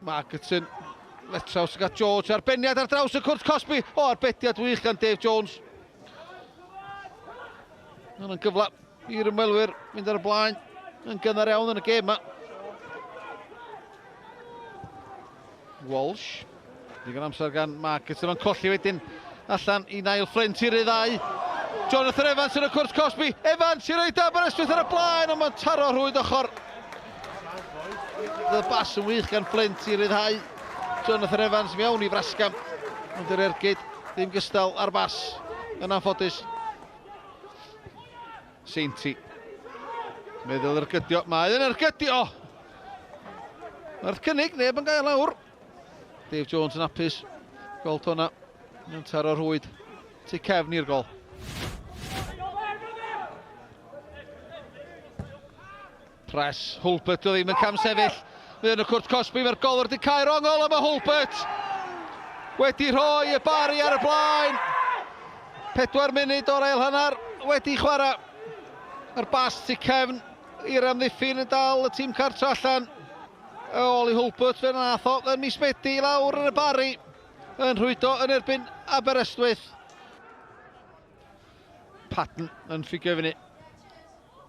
Markerton, Letraws gyda George, arbeniad ar draws y cwrt cosbi. O, arbediad wych gan Dave Jones. Yna'n gyfle i'r ymwelwyr mynd ar y blaen yn gynnar iawn yn y gêm yma. Walsh. Digon amser gan Marcus yma'n colli wedyn allan i Niall Flint i ryddhau. Jonathan Evans yn y cwrt cosbi. Evans i roed Aberystwyth ar y blaen, ond mae'n taro rhwyd ochr. Y bas yn wych gan Flint i ryddhau Jonathan Evans mewn i Frascam. Ond yr ergyd ddim gystal ar bas yn anffodus. Seinti. Meddwl ergydio. Mae yn ergydio! Mae'r cynnig, neb yn gael lawr. Dave Jones yn apus. Gweld hwnna. Yn taro rhwyd. Tu cefn i'r gol. Press, Hulbert o ddim yn cam sefyll. Mae yn y cwrt cosbi, mae'r golwr wedi cael ongol a mae Hulbert wedi rhoi y bari ar y blaen. 4 munud o'r ail hanner wedi chwarae. Mae'r bas tu cefn i'r amddiffyn yn dal y tîm cartra allan. Ôl i Hulbert fe nath o yn mis Medi i lawr yn y Bari yn rhwydo yn erbyn Aberystwyth. Patton yn ffigio fyny.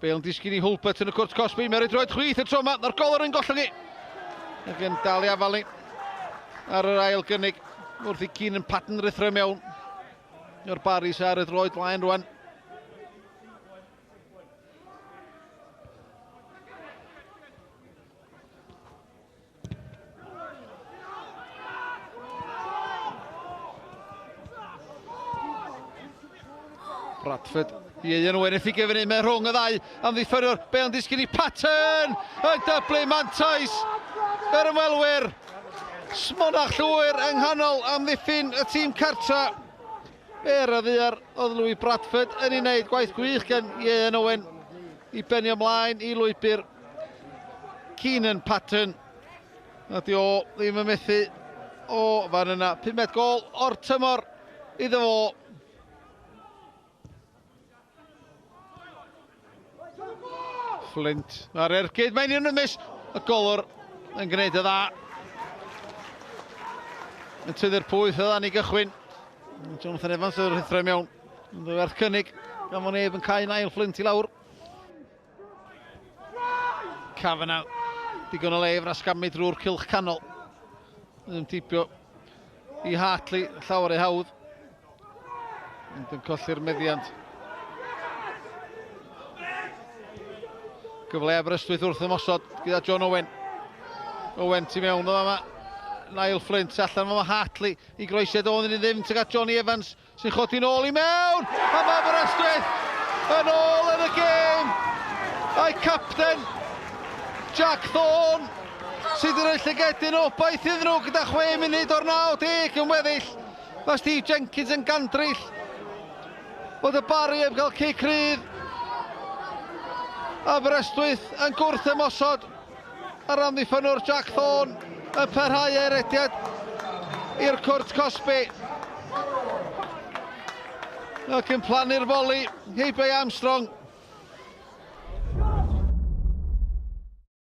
Bale yn disgyn i Hulbert yn y cwrt cosbi. Mae'n rhaid roed chwith y tro yma. Mae'r golwr yn gollwng i. Ac yn dal i afael ni ar yr ail gynnig. Wrth i Keenan Patton rithro mewn. O'r Barry sy'n ar y droed flaen rwan. Bradford i Ieuan Owen wrth i gyfynnu mae rhwng y ddau amddiffynwr Bale yn disgyn i Patton yn dyblu mantais yr ymwelwyr Smonach llwyr yng nghanol amddiffyn y tîm cartra Fer a ddiar oedd Louis Bradford yn ei wneud gwaith gwych gan Ieuan Owen i benio ymlaen i lwybr Keenan Patton. Na di o ddim yn methu o fan yna. Pumed gol o'r tymor iddo fo. Flint ar ergyd, mae'n un ymys. Y golwr yn gwneud y dda. Yn tynnu'r pwyth o ddan i gychwyn. Jonathan Evans o'r rhuthro mewn. Yn werth cynnig, gan fod neb yn cael ail Flint i lawr. Kavanagh, digon o le i frasgamu drwy'r cylch canol. Yn tipio i Hartley, llawer ei hawdd. Ond yn colli'r meddiant. Gyfle Aberystwyth wrth ymosod gyda John Owen. Owen tu mewn o yma. Niall Flint allan fama Hartley i groesiad o'n un ddim tuag at Johnny Evans sy'n chodi nôl i mewn. A mae Aberystwyth yn ôl yn y gêm. A'i capten Jack Thorne sydd yn rhoi llygedyn obaith iddyn nhw gyda 6 munud o'r 90 yn weddill. Mae Steve Jenkins yn gandryll bod y Barri heb gael cic rhydd. Aberystwyth yn gwrth ymosod ar amddiffynnwr Jack Thorne yn parhau ei rediad i'r cwrt cosbi. Ac yn plannu'r foli heibio i Armstrong.